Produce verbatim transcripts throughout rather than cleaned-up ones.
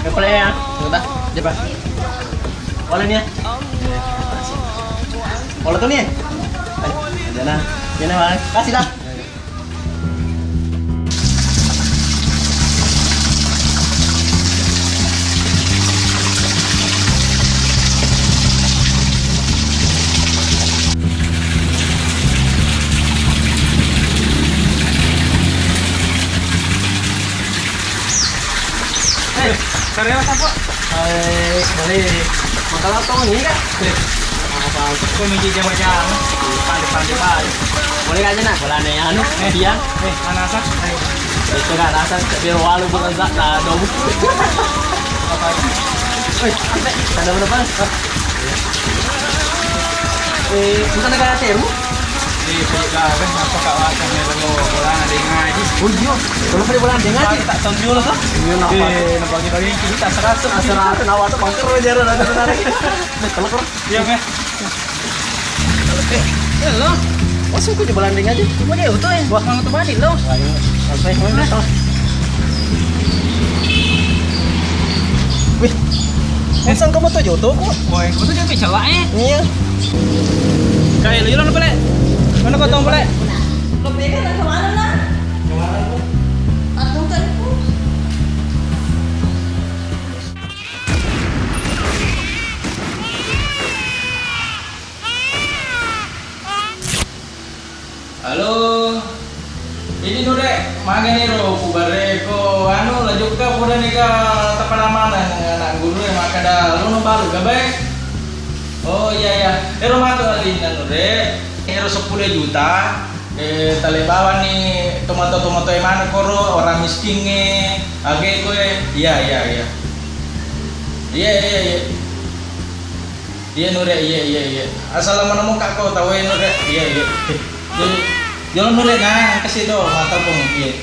Boleh ya? Coba, coba. Boleh nih ya? Boleh tuh nih ya? Ayo, jangan. Jangan, Bang. Kasih dah. Eh, karyawan apa? Eh, boleh. Masalah apa ini, Kak? Eh, apa? Kok miji jama-jama? Pande-pande bae. Boleh aja, nak? Boleh nih, anu, eh, dia. Eh, mana rasa? Eh. Itu kan rasa, tapi walau bukan zat, dah, dong. Apa? Eh, sampai. Ada berapa? Eh, bukan negara Temu? Iya, iya, kan, apa, Kak, wajah nih, lo, bola ada yang ngaji. Oh, iya. Kalau pada bola ada yang ngaji? Tak tahu dulu, tuh. Iya, kenapa? Eh, kenapa kita ini, kita serasa, serasa, kenapa tuh, bangker, jalan, ada, ada. Nah, kalau, kalau. Iya, Meh. Eh, lo. Masa aku di bola ada yang ngaji? Mau dia, betul, ya? Wah. Mau terbalik, lo. Wah, iya. Sampai, sampai, sampai. Wih, masa kamu tuh jatuh kok? Woi, kamu tuh jatuh, coba, eh. Iya. Kayak lu, lu, lu, balik. Mana kau tong, balik? Lo pegang dan kemana, lah? Kemana, Bu? Atau kan, Bu? Halo. Ini Nure, magani ro kubareko anu lajukka pura nika tapalamaneng anak guru e makkada lono baru gabae. Oh iya iya, ero matu alinna Nure, ero seppulo juta, eh, tale bawani tomato-tomato e maneng koro orang miskingnge, age koe, iya iya iya. Iya iya iya. Iya Nure, iya iya iya. Assalamualaikum kak ko tawe Nure. Iya iya. Iya. Jolo Nure na kasi do mata pong iya.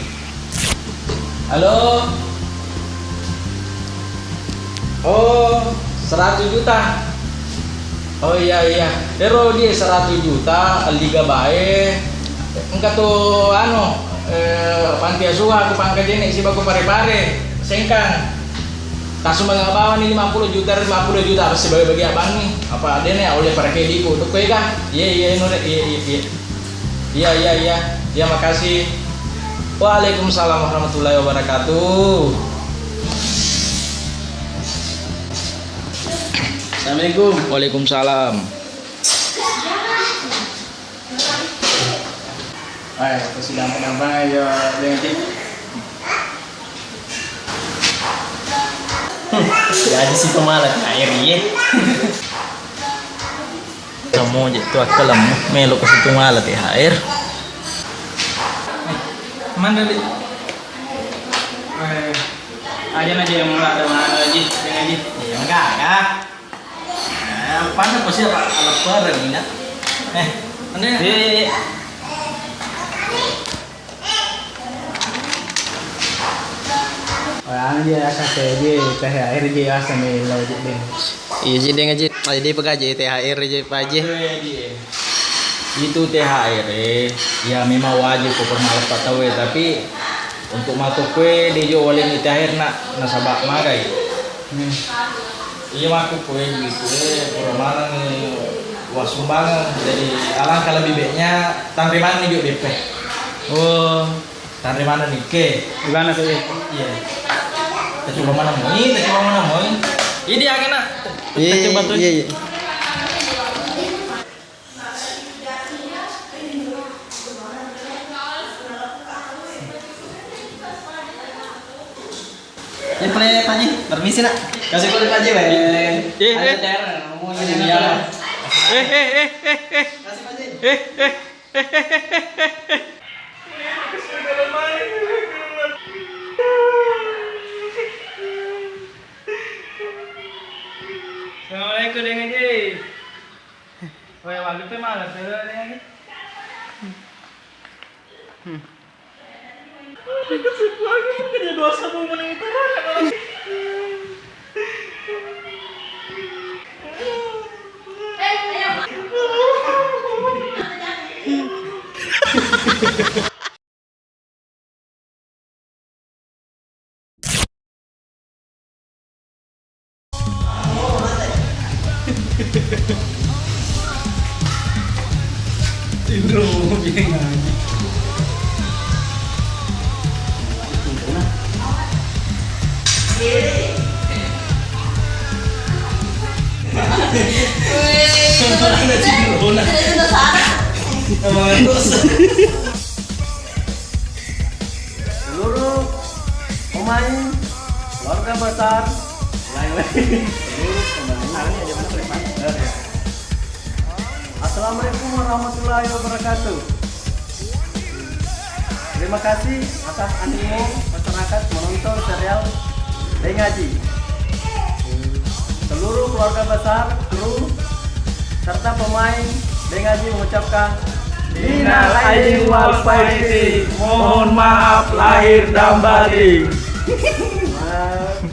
Halo. Oh, seratus juta. Oh iya iya. Ero dia seratus juta liga bae. Engka tu anu eh, panti asuha aku pangkajene sibaku pare-pare. Sengkang. Tassumbang bawani lima puluh juta, lima puluh juta apa sibagi-bagi abangngi? Apa dene oleh para kediku tu koega? Iya iya Nure, iya iya iya. Iya iya iya. Iya makasih. Waalaikumsalam warahmatullahi wabarakatuh. Assalamualaikum. Waalaikumsalam. Hai, aku sedang menambah ya, Lady. Jadi si pemala T H R iye. Kamu je tu akkalmu melo ke situ mala T H R. Mana, Dik? Eh, aja na je mula ada mana lagi, yang lagi. Iya, enggak ada. Eh, pada pasti apa, lapar ini, nak. Eh, ande. Iya, iya, iya. Orang dia akan kerja, T H R dia asal melo je deh. Iya, je deh, ngaji. Aja dia pegaji, T H R je, Pak Haji. Itu T H R, eh. Ya, memang wajib ko permaleppa tauwe, tapi untuk matu kue, dia juga boleh T H R nak, nasaba magai. Hmm. Iya, makku kue gitu, eh, pura maneng, eh, wah, sumbangan. Jadi, alangkah lebih baiknya, tanre maneng juga D P. Oh. Tanre maneng ni, ke. Gimana tuh, iya? Iya. Kita coba mana moi, kita coba mana moi. Ini dia, kena. Iya, kita coba tuh. Iya, iya. Ya, boleh, Pak Haji. Permisi, nak. Kasih boleh, Pak Haji, Pak. Eh, eh. Ada T H R, ngomong ini, ya. Eh, eh, eh, eh, eh. Kasih, Pak Haji. Eh, eh. Assalamualaikum, Deng Haji. Woi, walu pe malas, Deng Haji. Seluruh pemain, keluarga besar, lain-lain. Seluruh pemain. Assalamualaikum warahmatullahi wabarakatuh. Terima kasih atas animo masyarakat menonton serial Beng Aji. Seluruh keluarga besar, kru, serta pemain Beng Aji mengucapkan minal aidin wal faizin. Mohon maaf lahir dan batin. Maaf.